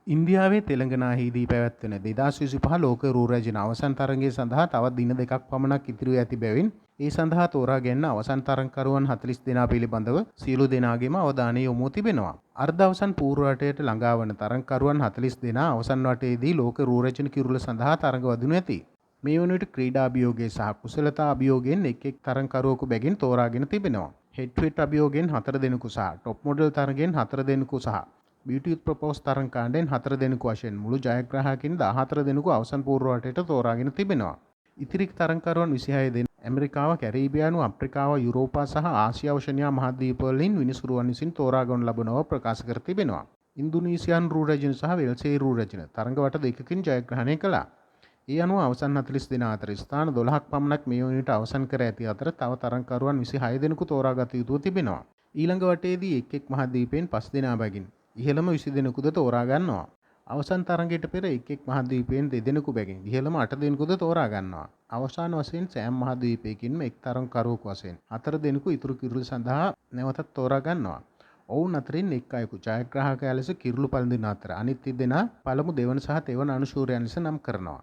ඉන්දියාවේ තෙලංගනාහිදී පැවැත්වෙන 2025 ලෝක රූ රැජින අවසන් තරගය සඳහා තවත් දින දෙකක් පමණක් ඉතිරිව ඇති බැවින් ඒ සඳහා තෝරා ගැන්න අවසන් තරගකරුවන් 40 දෙනා පිළිබඳව සියලු දෙනාගේම අවධානය යොමුව තිබෙනවා. අර්ධ අවසන් පූර්ව වටයට ළඟා වන තරගකරුවන් 40 දෙනා අවසන් වටයේදී ලෝක රූ රැජින කිරුළ සඳහා තරග වදිනු ඇති. මේ වන විට ක්‍රීඩා අභියෝගය සහ කුසලතා අභියෝගයෙන් එක් එක් තරගකරුවෙකු බැගින් තෝරාගෙන තිබෙනවා. හෙඩ් ටු හෙඩ් අභියෝගයෙන් 4 දෙනෙකු සහ ටොප් මොඩල් තරගයෙන් 4 දෙනෙකු සහ බියුටි විත් ප්‍රොපෝස් තරඟ කාණ්ඩයෙන් 4 දෙනෙකු වශයෙන් මුළු ජයග්‍රාහකයින් 14 දෙනෙකු අවසන් පූර්ව වටයට තෝරාගෙන තිබෙනවා. ඉතිරි තරඟකරුවන් 26 දෙනා ඇමරිකාව, කැරීබියානු, අප්‍රිකාව, යුරෝපා සහ ආසියා ඕෂනියා මහද්වීපවලින් විනිසුරුවන් විසින් තෝරාගනු ලබන බව ප්‍රකාශ කර තිබෙනවා. ඉන්දුනීසියානු රූ රැජින සහ වෙල්සේ රූ රැජින තරඟ වට දෙකකින් ජයග්‍රහණය කළා. ඒ අනුව අවසන් 40 දෙනා අතර ස්ථාන 12ක් පමණක් මේ වන විට අවසන් කර ඇති අතර තව තරඟකරුවන් 26 දෙනෙකු තෝරාගත යුතුව තිබෙනවා. ඊළඟ වටයේදී එක් එක් මහද්වීපයෙන් 5 දෙනා බැගින් ඉහළම 20 දෙනෙකුද තෝරා ගන්නවා. අවසන් තරඟයට පෙර එක් එක් මහද්වීපයෙන් දෙදෙනෙකු බැගින් ඉහළම 8 දෙනෙකුද තෝරා ගන්නවා. අවසාන වශයෙන් සෑම මහද්වීපයකින්ම එක් තරඟකරුවෙකු වශයෙන් 4 දෙනෙකු ඉතුරු කිරුළ සඳහා නැවතත් තෝරා ගන්නවා. ඔවුන් අතරින් එක් අයෙකු ජයග්‍රාහකයා ලෙස කිරුළු පළඳින අතර අනිත් තිදෙනා පළමු, දෙවන සහ තෙවන අනුශූරයන් ලෙස නම් කරනවා.